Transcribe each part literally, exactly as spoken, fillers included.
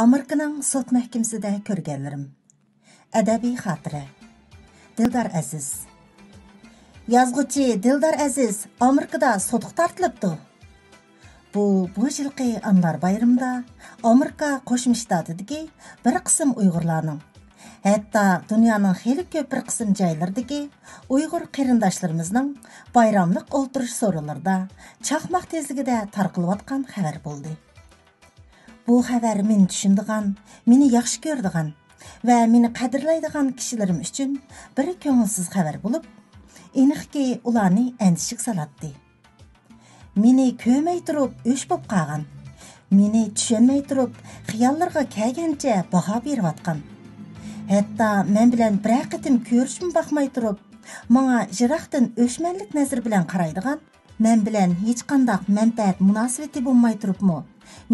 ئامېرىكىنىڭ سوت مەھكىمىسىدە كۆرگەنلىرىم. ئەدەبىي خاتىرە. دىلدار ئەزىز. يازغۇچى دىلدار ئەزىز ئامېرىكىدا سوتقا تارتىلىپتۇ. بۇ، بۇ يىلقى ئانىلار بايرىمىدا ئامېرىكا قوشما شتاتىدىكى بىر قىسىم ئۇيغۇرلارنىڭ، ھەتتا دۇنيانىڭ خېلى كۆپ بىر قىسىم جايلىرىدىكى ئۇيغۇر قېرىنداشلىرىمىزنىڭ بايراملىق ئولتۇرۇش سورۇنلىرىدا چاقماق تېزلىكىدە تارقىلىۋاتقان خەۋەر بولدى. بۇ خەۋەر مېنى چۈشىنىدىغان، مېنى ياخشى كۆرىدىغان ۋە مېنى قەدىرلەيدىغان كىشىلىرىم ئۈچۈن بىر كۆڭۈلسىز خەۋەر بولۇپ، ئېنىقكى ئۇلارنى ئەندىشىگە سالاتتى. مېنى كۆرمەي تۇرۇپ ئۆچ بولۇپ قالغان، مېنى چۈشەنمەي تۇرۇپ خىياللىرىغا كەلگەنچە باھا بېرىۋاتقان، ھەتتا مەن بىلەن بىرەر قېتىم كۆرۈشۈپمۇ باقماي تۇرۇپ، ماڭا يىراقتىن ئۆچمەنلىك نەزىرى بىلەن قارايدىغان، مەن بىلەن ھېچقانداق مەنپەئەت مۇناسىۋىتى بولماي تۇرۇپمۇ،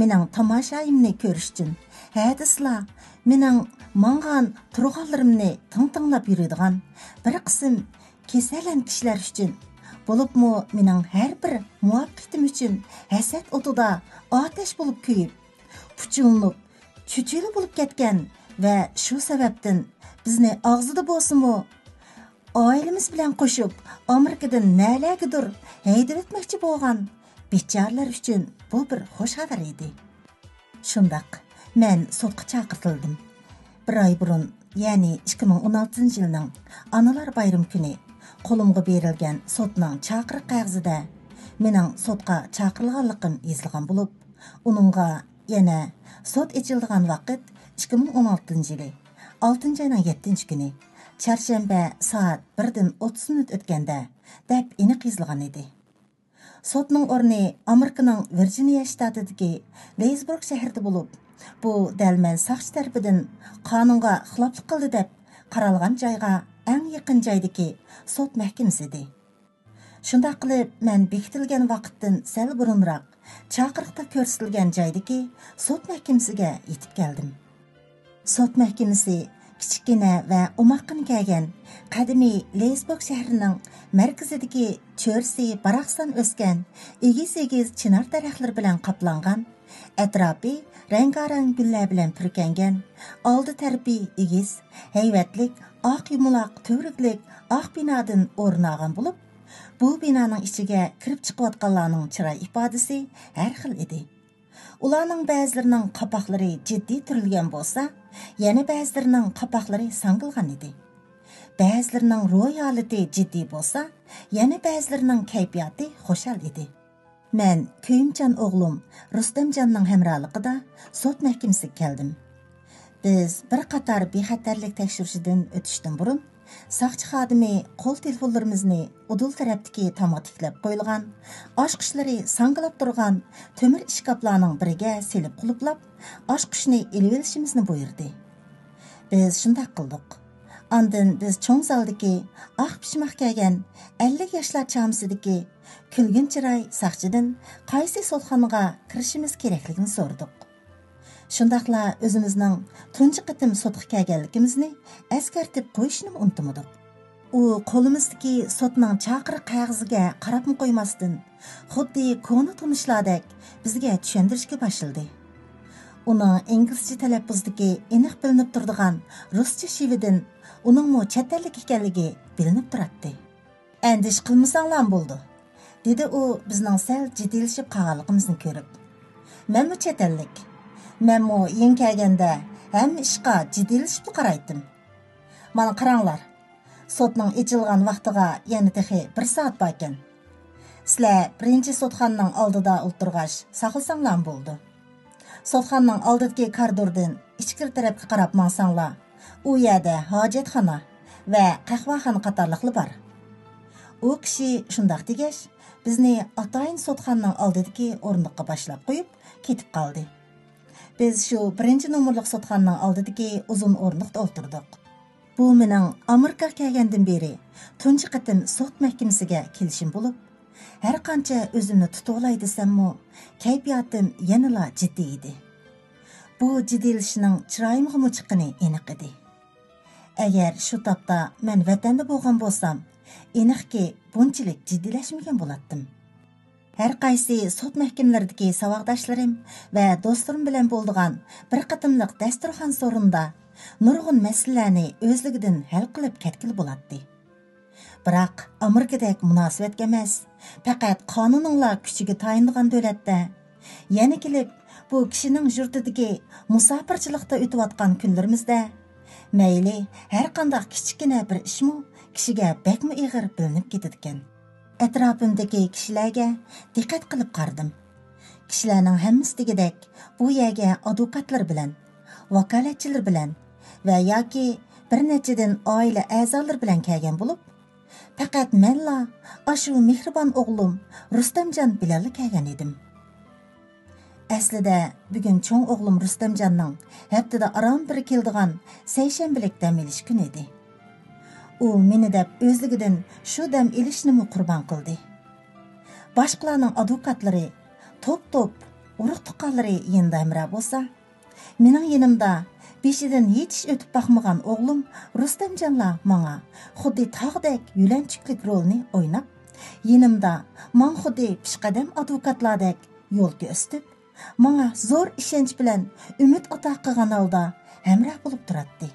مېنىڭ تاماشايىمنى كۆرۈش ئۈچۈن، ھە دېسىلا، مېنىڭ ماڭغان، تۇرغانلىرىمنى تىڭ تىڭلاپ يۈرىدىغان بىر قىسىم كېسەلەن كىشىلەر ئۈچۈن، بولۇپمۇ مېنىڭ ھەر بىر مۇۋەپپەقىيىتىم ئۈچۈن ھەسەت ئوتىدا ئاتەش بولۇپ كۆيۈپ، پۇچۇلىنىپ، چۈچۈلە بولۇپ كەتكەن ۋە شۇ سەۋەبتىن بىزنى ئاغزىدا بولسىمۇ، ئائىلىمىز بىلەن قوشۇپ ئامېرىكىدىن نەلەرگىدۇر ھەيدىۋەتمەكچى بولغان بىچارىلەر ئۈچۈن بۇ بىر خۇش خەۋەر ئىدى. شۇنداق، مەن سوتقا چاقىرتىلدىم. بىر ئاي بۇرۇن، يەنى ئىككى مىڭ ئون ئالتىنچى يىلنىڭ ئانىلار بايرىمى كۈنى قولۇمغا بېرىلگەن سوتنىڭ چاقىرىق قەغىزىدە مېنىڭ سوتقا چاقىرىلغانلىقىم يېزىلغان بولۇپ، ئۇنىڭغا يەنە سوت ئېچىلىدىغان ۋاقىت ئىككى مىڭ ئون ئالتىنچى يىلى ئالتىنچى ئاينىڭ يەتتىنچى كۈنى، چارشەنبە سائەت بىردىن ئوتتۇز مىنۇت ئۆتكەندە، دەپ ئېنىق يېزىلغان ئىدى. سوتنىڭ ئورنى ئامېرىكىنىڭ ۋىرجىنىيە شتاتىدىكى لېيزبۇرگ شەھىرىدە بولۇپ، بۇ دەل مەن ساقچى تەرىپىدىن قانۇنغا خىلاپلىق قىلدى دەپ قارالغان جايغا ئەڭ يېقىن جايدىكى سوت مەھكىمىسى ئىدى. شۇنداق قىلىپ، مەن بېكىتىلگەن ۋاقىتتىن سەل بۇرۇنراق چاقىرىقتا كۆرسىتىلگەن جايدىكى سوت مەھكىمىسىگە يېتىپ كەلدىم. سوت مەھكىمىسى كىچىككىنە ۋە ئوماققىنە كەلگەن، قەدىمىي لېيزبوگ شەھىرىنىڭ مەركىزىدىكى چۆرىسى باراقسان ئۆسكەن ئېگىز-ئېگىز چىنار دەرەخلىرى بىلەن قاپلانغان، ئەتراپى رەڭگارەڭ گۈللەر بىلەن پۈركەنگەن، ئالدى تەرىپى ئېگىز، ھەيۋەتلىك، ئاق يۇمىلاق تۈۋرۈكلۈك ئاق بىنادىن ئورۇن ئالغان بولۇپ، بۇ بىنانىڭ ئىچىگە كىرىپ چىقىۋاتقانلارنىڭ چىراي ئىپادىسى ھەر خىل ئىدى. ئۇلارنىڭ بەزىلىرىنىڭ قاپاقلىرى جىددىي تۈرۈلگەن بولسا، يەنە بەزىلىرىنىڭ قاپاقلىرى ساڭگىلغان ئىدى. بەزىلىرىنىڭ روھىي ھالىتى جىددىي بولسا، يەنە بەزىلىرىنىڭ كەيپىياتى خۇشال ئىدى. مەن كۆيۈمجان ئوغلۇم رۇستەمجاننىڭ ھەمراھلىقىدا سوت مەھكىمىسىگە كەلدىم. بىز بىر قاتار بىخەتەرلىك تەكشۈرۈشىدىن ئۆتۈشتىن بۇرۇن، ساقچى خادىمى قول تېلېفونلىرىمىزنى ئۇدۇل تەرەپتىكى تامغا تىكلەپ قويۇلغان ئاچقۇچلىرى ساڭگىلاپ تۇرغان تۆمۈر ئىشكاپلارنىڭ بىرىگە سېلىپ قۇلۇپلاپ، ئاچقۇچنى ئېلىۋېلىشىمىزنى بۇيرۇدى. بىز شۇنداق قىلدۇق. ئاندىن بىز چوڭ زالدىكى ئاق پىشماق كىيگەن ئەللىك ياشلار چامىسىدىكى كۈلگۈن چىراي ساقچىدىن قايسى سوتخانىغا كىرىشىمىز كېرەكلىكىنى سورىدۇق. شۇنداقلا ئۆزىمىزنىڭ تۇنجى قېتىم سوتقا كەلگەنلىكىمىزنى ئەسكەرتىپ قويۇشنىمۇ ئۇنتۇمىدۇق. ئۇ قولىمىزدىكى سوتنىڭ چاقىرىق قەغىزىگە قاراپمۇ قويماستىن، خۇددى كونا تونۇشلاردەك بىزگە چۈشەندۈرۈشكە باشلىدى. ئۇنىڭ ئىنگلىزچە تەلەپپۇزدىكى ئېنىق بىلىنىپ تۇرىدىغان رۇسچە شېۋىدىن ئۇنىڭمۇ چەت ئەللىك ئىكەنلىكى بىلىنىپ تۇراتتى. «ئەندىشە قىلمىساڭلارمۇ بولىدۇ»، دېدى ئۇ بىزنىڭ سەل جىددىيلىشىپ قالغانلىقىمىزنى كۆرۈپ. «مەنمۇ چەت ئەللىك. مەنمۇ يېڭى كەلگەندە ھەممە ئىشقا جىددىيلىشىپلا قارايتتىم. مانا قاراڭلار، سوتنىڭ ئېچىلغان ۋاقتىغا يەنە تېخى بىر سائەت باركەن. سىلەر بىرىنچى سوتخانىنىڭ ئالدىدا ئولتۇرغاچ ساقلىساڭلارمۇ بولىدۇ. سوتخانىنىڭ ئالدىدىكى كارىدوردىن ئىچكىرى تەرەپكە قاراپ ماڭساڭلار، ئۇ يەردە ھاجەتخانا ۋە قەھۋەخانا قاتارلىقلار بار.» ئۇ كىشى شۇنداق دېگەچ، بىزنى ئاتايىن سوتخانىنىڭ ئالدىدىكى ئورۇندۇققا باشلاپ قويۇپ كېتىپ قالدى. بىز شۇ بىرىنچى نومۇرلۇق سوتخانىنىڭ ئالدىدىكى ئۇزۇن ئورۇندۇقتا ئولتۇردۇق. بۇ مېنىڭ ئامېرىكىغا كەلگەندىن بېرى تۇنجى قېتىم سوت مەھكىمىسىگە كېلىشىم بولۇپ، ھەرقانچە ئۆزۈمنى تۇتۇۋالاي دېسەممۇ، كەيپىياتىم يەنىلا جىددىي ئىدى. بۇ جىددىيلىشىشنىڭ چىرايىمغىمۇ چىققىنى ئېنىق ئىدى. ئەگەر شۇ تاپتا مەن ۋەتەندە بولغان بولسام، ئېنىقكى، بۇنچىلىك جىددىيلەشمىگەن بولاتتىم. ھەر قايسى سوت مەھكىمىلىرىدىكى ساۋاقداشلىرىم ۋە دوستلىرىم بىلەن بولىدىغان بىر قېتىملىق دەستۇرخان سورۇندا نۇرغۇن مەسىلىلەرنى ئۆزلۈكىدىن ھەل قىلىپ كەتكىلى بولاتتى. بىراق ئامېرىكىدەك مۇناسىۋەتكە ئەمەس، پەقەت قانۇننىڭلا كۈچىگە تايىنىدىغان دۆلەتتە، يەنە كېلىپ بۇ كىشىنىڭ يۇرتىدىكى مۇساپىرچىلىقتا ئۆتۈۋاتقان كۈنلىرىمىزدە، مەيلى ھەر قانداق كىچىككىنە بىر ئىشمۇ كىشىگە بەكمۇ ئېغىر بىلىنىپ كېتىدىكەن. ئەتراپىمدىكى كىشىلەرگە دىققەت قىلىپ قارىدىم. كىشىلەرنىڭ ھەممىسى دېگۈدەك بۇ يەرگە ئادۋوكاتلىرى بىلەن، ۋاكالەتچىلىرى بىلەن ۋە ياكى بىر نەچچىدىن ئائىلە ئەزالىرى بىلەن كەلگەن بولۇپ، پەقەت مەنلا ئاشۇ مېھرىبان ئوغلۇم رۇستەمجان بىلەنلا كەلگەن ئىدىم. ئەسلىدە بۈگۈن چوڭ ئوغلۇم رۇستەمجاننىڭ ھەپتىدە ئاران بىر كېلىدىغان سەيشەنبىلىك دەم ئېلىش كۈنى ئىدى. ئۇ مېنى دەپ ئۆزلۈكىدىن شۇ دەم ئېلىشنىمۇ قۇربان قىلدى. باشقىلارنىڭ ئادۋوكاتلىرى، توپ-توپ، ئۇرۇق-تۇغقانلىرى يېنىدا ھەمراھ بولسا، مېنىڭ يېنىمدا بېشىدىن ھېچ ئىش ئۆتۈپ باقمىغان ئوغلۇم رۇستەمجانلا ماڭا خۇددى تاغدەك يۆلەنچۈكلۈك رولنى ئويناپ، يېنىمدا ماڭا خۇددى پېشقەدەم ئادۋوكاتلاردەك يول كۆرسىتىپ، ماڭا زور ئىشەنچ بىلەن ئۈمىد ئاتا قىلغان ھالدا ھەمراھ بولۇپ تۇراتتى.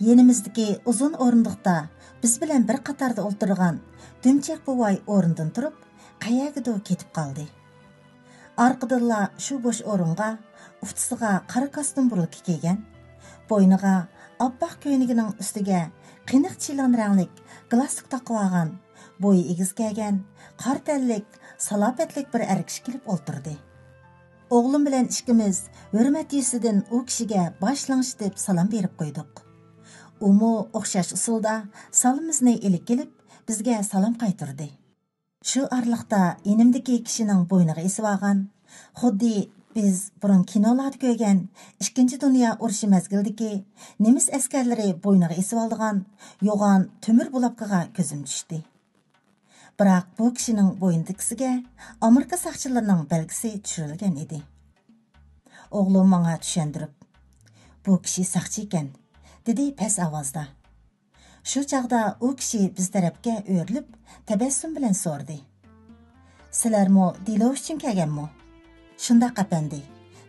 يېنىمىزدىكى ئۇزۇن ئورۇندۇقتا بىز بىلەن بىر قاتاردا ئولتۇرغان دۈمچەك بوۋاي ئورنىدىن تۇرۇپ، قەيەرگىدۇر كېتىپ قالدى. ئارقىدىنلا شۇ بوش ئورۇنغا ئۇچىسىغا قارا كاستيۇم بۇرۇلكا كىيگەن، بوينىغا ئاپئاق كۆينىكىنىڭ ئۈستىگە قېنىق چىلان رەڭلىك گالستۇك تاقىۋالغان، بويى ئېگىز كەلگەن، قارا تەنلىك، سالاپەتلىك بىر ئەر كىشى كېلىپ ئولتۇردى. ئوغلۇم بىلەن ئىككىمىز ھۆرمەت يۈزىسىدىن ئۇ كىشىگە باش لىڭشىتىپ سالام بېرىپ قويدۇق. ئۇمۇ ئوخشاش ئۇسۇلدا سالىمىمىزنى ئېلىپ كېلىپ، بىزگە سالام قايتۇردى. شۇ ئارىلىقتا يېنىمدىكى كىشىنىڭ بوينىغا ئېسىۋالغان، خۇددى بىز بۇرۇن كىنولاردا كۆرگەن ئىككىنچى دۇنيا ئۇرۇشى مەزگىلىدىكى نېمىس ئەسكەرلىرى بوينىغا ئېسىۋالىدىغان يوغان تۆمۈر بۇلاپكىغا كۆزۈم چۈشتى. بىراق بۇ كىشىنىڭ بوينىدىكىسىگە ئامېرىكا ساقچىلىرىنىڭ بەلگىسى چۈشۈرۈلگەن ئىدى. ئوغلۇم ماڭا چۈشەندۈرۈپ، «بۇ كىشى ساقچى ئىكەن» دېدى پەس ئاۋازدا. شۇ چاغدا ئۇ كىشى بىز تەرەپكە ئۆرۈلۈپ، تەبەسسۇم بىلەن سورىدى. «سىلەرمۇ دېلو ئۈچۈن كەلگەنمۇ؟» «شۇنداق، ئەپەندى»،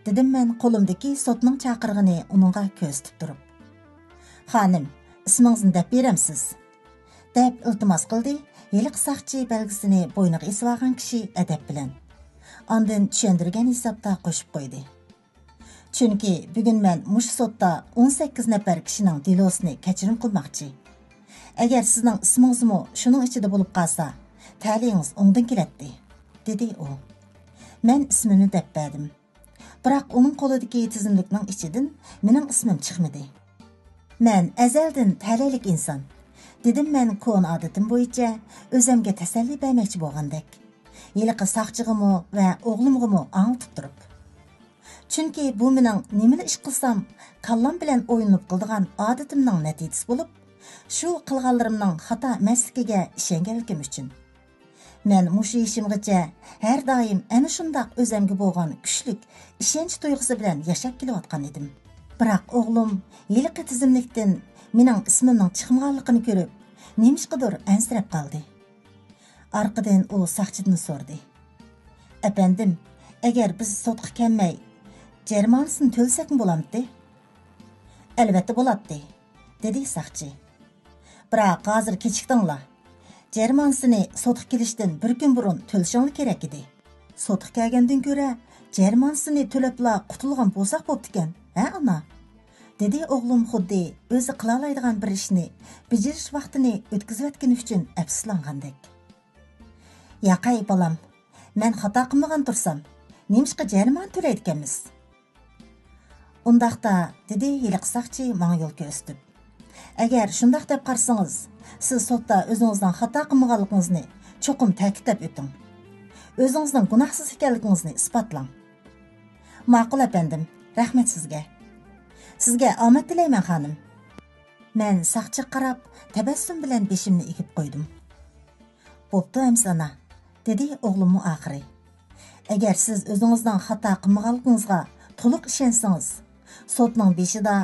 دېدىم مەن قولۇمدىكى سوتنىڭ چاقىرىقىنى ئۇنىڭغا كۆرسىتىپ تۇرۇپ. «خانىم، ئىسمىڭىزنى دەپ بېرەمسىز؟» دەپ ئىلتىماس قىلدى ھېلىقى ساقچى بەلگىسىنى بوينىغا ئېسىۋالغان كىشى ئەدەپ بىلەن. ئاندىن چۈشەندۈرگەن ھېسابتا قوشۇپ قويدى. «چۈنكى بۈگۈن مەن مۇشۇ سوتتا ئون سەككىز نەپەر كىشىنىڭ دېلوسىنى كەچۈرۈم قىلماقچى. ئەگەر سىزنىڭ ئىسمىڭىزمۇ شۇنىڭ ئىچىدە بولۇپ قالسا، تەلىيىڭىز ئوڭدىن كېلەتتى»، دېدى ئۇ. مەن ئىسمىمنى دەپ بەردىم. بىراق ئۇنىڭ قولىدىكى تىزىملىكنىڭ ئىچىدىن مېنىڭ ئىسمىم چىقمىدى. «مەن ئەزەلدىن تەلەيلىك ئىنسان. دېدىم مەن كونا ئادىتىم بويىچە ئۆزەمگە تەسەللى بەرمەكچى بولغاندەك. ھېلىقى ساقچىغىمۇ ۋە ئوغلۇمغىمۇ ئاڭلىتىپ تۇرۇپ. چۈنكى بۇ مېنىڭ نېمىلا ئىش قىلسام، كاللام بىلەن ئوينىنىپ قىلىدىغان ئادىتىمنىڭ نەتىجىسى بولۇپ، شۇ قىلغانلىرىمنىڭ خاتا ئەمەسلىكىگە ئىشەنگەنلىكىم ئۈچۈن. مەن مۇشۇ يېشىمغىچە ھەر دائىم ئەنە شۇنداق ئۆزەمگە بولغان كۈچلۈك ئىشەنچ تۇيغۇسى بىلەن ياشاپ كېلىۋاتقان ئىدىم. بىراق ئوغلۇم ھېلىقى تىزىملىكتىن مېنىڭ ئىسمىمنىڭ چىقمىغانلىقىنى كۆرۈپ، نېمىشقىدۇر ئەنسىرەپ قالدى. ئارقىدىن ئۇ ساقچىدىن سورىدى، «ئەپەندىم، ئەگەر بىز سوتقا كەلمەي، جەرىمانىسىنى تۆلىسەكمۇ بولامتى؟» «ئەلۋەتتە بولاتتى»، دېدى ساقچى. «بىراق ھازىر كېچىكتىڭلار. جەرىمانىسىنى سوتقا كېلىشتىن بىر كۈن بۇرۇن تۆلىشىڭلار كېرەك ئىدى. سوتقا كەلگەندىن كۆرە جەرىمانىسىنى تۆلەپلا قۇتۇلغان بولساق بوپتىكەن، ھە ئانا؟» دېدى ئوغلۇم خۇددى ئۆزى قىلالايدىغان بىر ئىشنى بېجىرىش ۋاقتىنى ئۆتكۈزۈۋەتكىنى ئۈچۈن ئەپسۇسلانغاندەك. «ياقەي بالام، مەن خاتا قىلمىغان تۇرسام، نېمىشقا جەرىمانە تۆلەيدىكەنمىز؟» «ئۇنداقتا»، دېدى ھېلىقى ساقچى ماڭا يول كۆرسىتىپ. «ئەگەر شۇنداق دەپ قارىسىڭىز، سىز سوتتا ئۆزىڭىزنىڭ خاتا قىلمىغانلىقىڭىزنى چوقۇم تەكىتلەپ ئۆتۈڭ. ئۆزىڭىزنىڭ گۇناھسىز ئىكەنلىكىڭىزنى ئىسپاتلاڭ.» «ماقۇل ئەپەندىم، رەھمەت سىزگە.» «سىزگە ئامەت تىلەيمەن خانىم.» مەن ساقچىغا قاراپ تەبەسسۇم بىلەن بېشىمنى ئېگىپ قويدۇم. «بوپتۇ ئەمىسە ئانا»، دېدى ئوغلۇممۇ ئاخىرى. «ئەگەر سىز ئۆزىڭىزنىڭ خاتا قىلمىغانلىقىڭىزغا تولۇق ئىشەنسىڭىز، سوتنىڭ بېشىدا